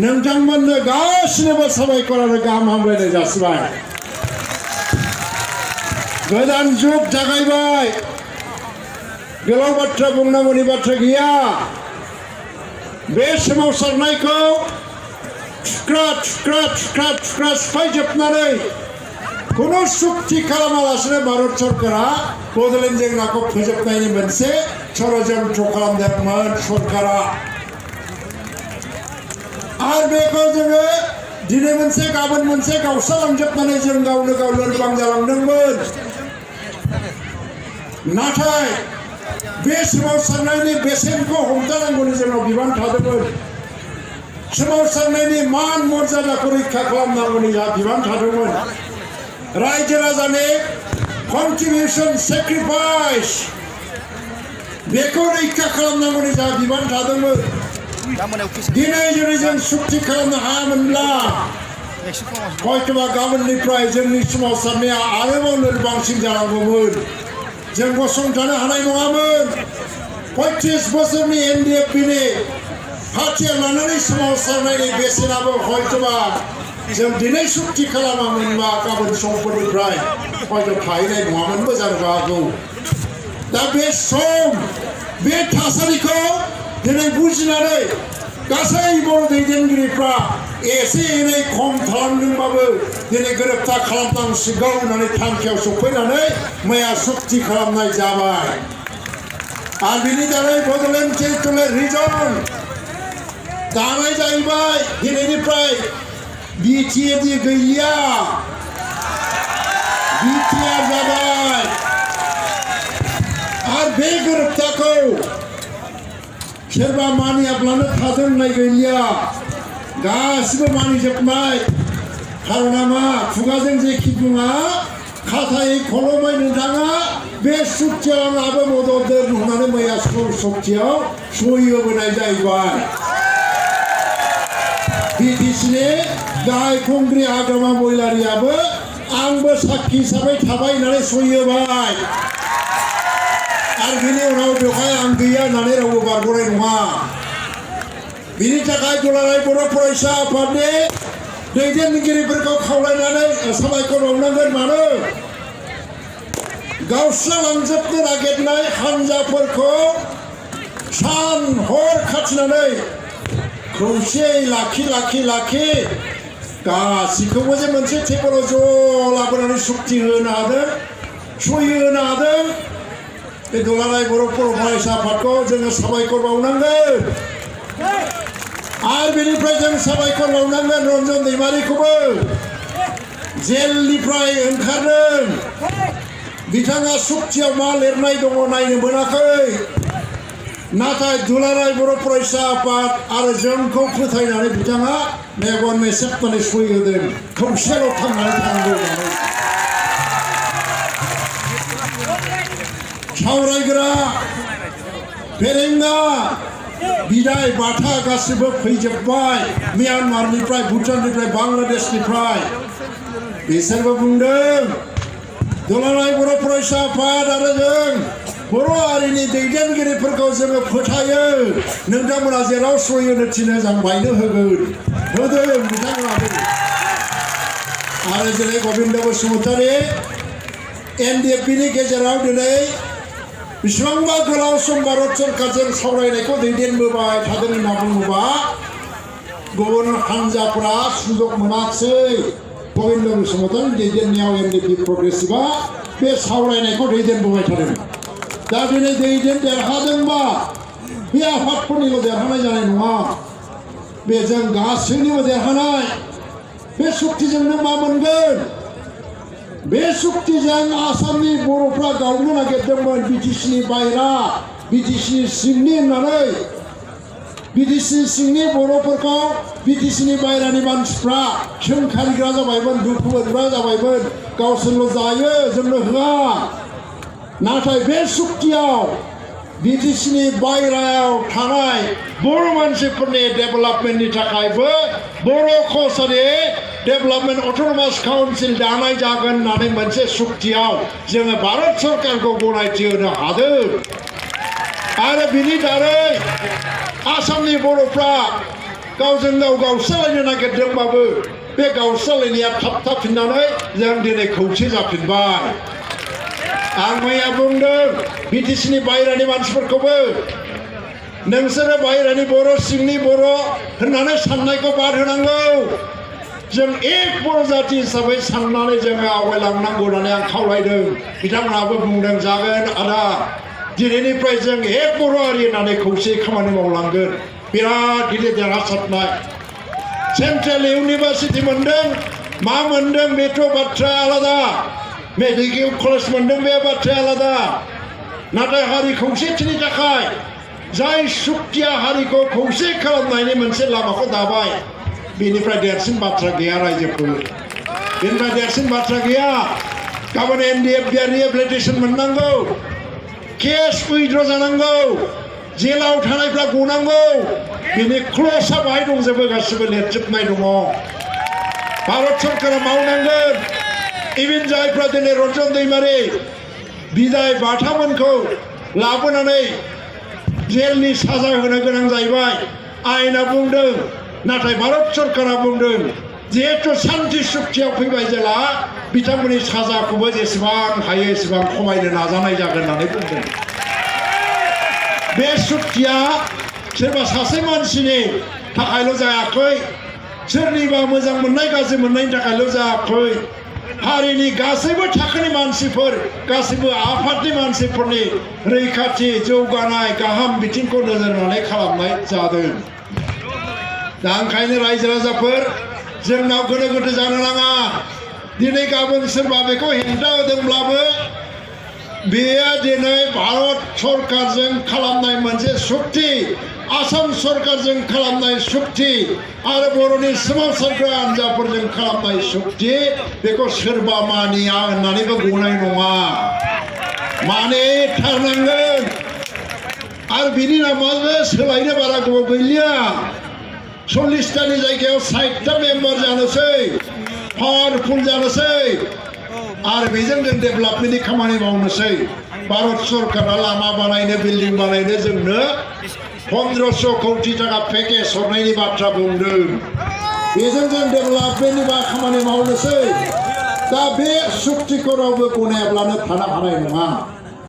नोंथांमोननो गासिनोबो साबायखर आरो गाहाम हामलायनाय जासिबाय। गोदान जुग जागायबाय। गोलाव बाथ्रा बुंनांगौनि बाथ्रा गैया। बे सोमावसारनायखौ थुख्रा थुख्रा थुख्रा थुख्रा सिफायजोबनानै खुनु सुक्ति खालामालासिनो भारत सरकारा बड'लेण्ड जेंनाखौ फोजोबनायनि मोनसे षड़यन्त्र खालामदोंमोन सरकारा। आरो बेखौ जोङो दिनै मोनसे गाबोन मोनसे गावस्रालांजोबनानै जों गावनो गाव लोरबां जालांदोंमोन। नाथाय बे सोमावसारनायनि बेसेनखौ हमथानांगौनि जोंनाव बिबान थादोंमोन। सोमावसारनायनि मान मर्यादाखौ रैखा खालामनांगौनि जोंहा बिबान थादोंमोन। रायजो राजानि कन्ट्रिबिउसन सेक्रिफाइस बेखौ रैखा खालामनांगौनि जोंहा बिबान थादोंमोन। दिनै जुदि जों सुक्ति खालामनो हायामोनब्ला हयतोबा गाबोननिफ्राय जोंनि सोमावसारनाया आरोबाव लोरबांसिन जानांगौमोन। जों गसंथानो हानाय नङामोन। 35 बोसोरनि NDFB-नि हाथियार लानानै सोमावसारनायनि बेसेनाबो हयतोबा जों दिनै सुक्ति खालामामोनबा गाबोन समफोरनिफ्राय हयथ' थाहैनाय नङामोनबो जानो हागौ। दा बे सम बे थासारिखौ दिनै बुजिनानै गासै बर' दैदेनगिरिफ्रा एसे एनै खम खालामदोंबाबो दिनै गोरोबथा खालामनांसिगौ होननानै थांखियाव सफैनानै मैया सुक्ति खालामनाय जाबाय। आरो बिनि दारै बड'लेण्ड टेरिटरियेल रिजन दानाय जाहैबाय। दिनैनिफ्राय BTAD गैलिया, BTR जाबाय। आरो बे गोरोबथाखौ सोरबा मानियाब्लानो थादों होननाय गैलिया, गासिबो मानिजोबनाय। खारना मा? खुगाजों जेखि बुङा खाथायै खलमै नोंथाङा बे सुक्तियाव आंहाबो मदद होननानै मैया सुक्तियाव सहि होबोनाय जाहैबाय। BTC-नि गाहाय खुंग्रि हाग्रामा महिलारियाबो आंबो साखि हिसाबै थाबाय होननानै सहि होबाय। आरो बिनि उनाव बेवहाय आं गैया होननानै रावबो बारग'नाय नङा। बिनि थाखाय दुलाराय बर' फरायसा आफादनि दैदेनगिरिफोरखौ खावलायनानै साबायखर बावनांगोन। मानो? गावस्रालांजोबनो नागिरनाय हान्जाफोरखौ सान हर खाथिनानै खौसेयै लाखि गासिखौबो जे मोनसे टेबोलाव ज' लाबोनानै सुक्ति होनो हादों, सहि होनो हादों। बे दुलाराय बर' फरायसा आफादखौ जोङो साबायखर बावनांगोन। आरो बेनिफ्राय जों साबायखर बावनांगोन रन्जन दैमारिखौबो। जेलनिफ्राय ओंखारदों, बिथाङा सुक्तियाव मा लिरनाय दङ नायनो मोनाखै। नाथाय दुलाराय बर' फरायसा आफाद आरो जोंखौ फोथायनानै बिथाङा मेगन मेसेबनानै सहि होदों, खौसेल' थांनानै थानांगौ होननानै। सावरायग्रा फेरेंगा बिदाय बाथा गासिबो फैजोब्बाय म्यानमारनिफ्राय, भुटाननिफ्राय, बांलादेशनिफ्राय। बिसोरबो बुंदों दुलाराय बर' फरायसा आफाद आरो जों बर' हारिनि दैदेनगिरिफोरखौ जोङो फोथायो। नोंथांमोना जेराव सहि होनो थिनो जों बायनो होगोन, होदों बिथांमोनाबो। आरो जेरै गबिन्द बसुमतारी NDFB-नि गेजेराव दिनै बेसेबांबा गोलाव सम भारत सरकारजों सावरायनायखौ दैदेनबोबाय थादों होनना बुङोबा गुबुन हान्जाफोरा सुजुग मोनाखिसै। गबिन्द बसुमतारी दैदेननायाव NDP प्रग्रेसिभआ बे सावरायनायखौ दैदेनबोबाय थादों। दा दिनै देरहादोंबा बे आफादफोरनिल' देरहानाय जानाय नङा, बे जों गासैनिबो देरहानाय। बे सुक्तिजोंनो मा मोनगोन? बे सुक्तिजों आसामनि बर'फ्रा गावनो नागिरदोंमोन BTC-नि बायरा, BTC-नि सिंनि होननानै। BTC-नि सिंनि बर'फोरखौ BTC-नि बायरानि मानसिफ्रा सोंखारिग्रा जाबायमोन, दुखु मोनग्रा जाबायमोन। गावसोरल' जायो, जोंनो होआ। नाथाय बे सुक्तियाव BTC-नि बायरायाव थानाय बर' मानसिफोरनि डेभेलपमेन्टनि थाखायबो बर' कसारि डेभेलपमेन्ट अट'नमास काउन्सिल दानाय जागोन होननानै मोनसे सुक्तियाव जोङो भारत सरकारखौ गनायथि होनो हादों। आरो बिनि दारै आसामनि बर'फ्रा गावजों गाव गावस्रालायनो नागिरदोंबाबो बे गावस्रालायनाया थाबथाफिननानै जों दिनै खौसे जाफिनबाय आं मैया बुंदों बिटिसिनि बायह्रानि मानसिफोरखौबो नोंसोरो बायह्रानि बर' सिंनि बर' होननानै साननायखौ बाद होनांगौ जों एक बर' जाति हिसाबै साननानै जोङो आवगायलांनांगौ होननानै आं खावलायदों बिथांमोनाबो बुंदों जागोन आदा दिनैनिफ्राय जों एक बर' हारि होननानै खौसे खामानि मावलांगोन बिराद गिदिर देरहासारनाय सेन्ट्रेल इउनिभार्सिटि मोनदों मा मोनदों बेथ' बाथ्राया आलादा मेडिकेल कलेज मोनदों बे बाथ्राया आलादा नाथाय हारि खौसेथिनि थाखाय जाय सुक्तिया हारिखौ खौसे खालामनायनि मोनसे लामाखौ दाबाय बेनिफ्राय देरसिन बाथ्रा गैया रायजोफोर बेनिफ्राय देरसिन बाथ्रा गैया गाबोन NDFB रिहेबिलिटेसन मोननांगौ केस उइथड्र जानांगौ जेलाव थानायफ्रा गनांगौ बिनि क्ल'जआ बाहाय दंजोबो गासिबो लिरजोबनाय दङ भारत सरकारा मावनांगोन इभेन जायफ्रा दिनै रन्जन दैमारि बिदाय बाथामोनखौ लाबोनानै जेलनि साजा होनो गोनां जाहैबाय आयेना बुंदों नाथाय भारत सरकारा बुंदों जिहेतु शान्ति सुक्तियाव फैबाय जेला बिथांमोननि साजाखौबो जेसेबां हायो एसेबां खमायनो नाजानाय जागोन होननानै बुंदों बे सुक्तिया सोरबा सासे मानसिनि थाखायल' जायाखै सोरनिबा मोजां मोननाय गाज्रि मोननायनि थाखायल' जायाखै हारिनि गासैबो थाखोनि मानसिफोर गासैबो आफादनि मानसिफोरनि रैखाथि जौगानाय गाहाम बिथिंखौ नोजोर होनानै खालामनाय जादों दा ओंखायनो रायजो राजाफोर जोंनाव गोनो गोथो जानो नाङा दिनै गाबोन सोरबा बेखौ हेंथा होदोंब्लाबो बेयो दिनै भारत सरकारजों खालामनाय मोनसे सुक्ति आसाम सरकारजों खालामनाय सुक्ति आरो बर'नि सोमावसारग्रा हान्जाफोरजों खालामनाय सुक्ति बेखौ सोरबा मानिया होननानैबो गनाय नङा मानिथारनांगोन आरो बिनि नामाबो सोलायनो बारा गोबाव गैलिया 40टानि जायगायाव 60टा मेम्बार जानोसै पावारफुल जानोसै आरो बेजों जों डेभेलपमेन्टनि खामानि मावनोसै भारत सरकारा लामा बानायनो बिल्डिं बानायनो जोंनो 1500 कोटी टाका पेकेज हरनायनि बाथ्रा बुंदों बेजों जों डेभेलपमेन्टनि खामानि मावनोसै दा बे सुक्तिखौ रावबो गनायाब्लानो थानो हानाय नङा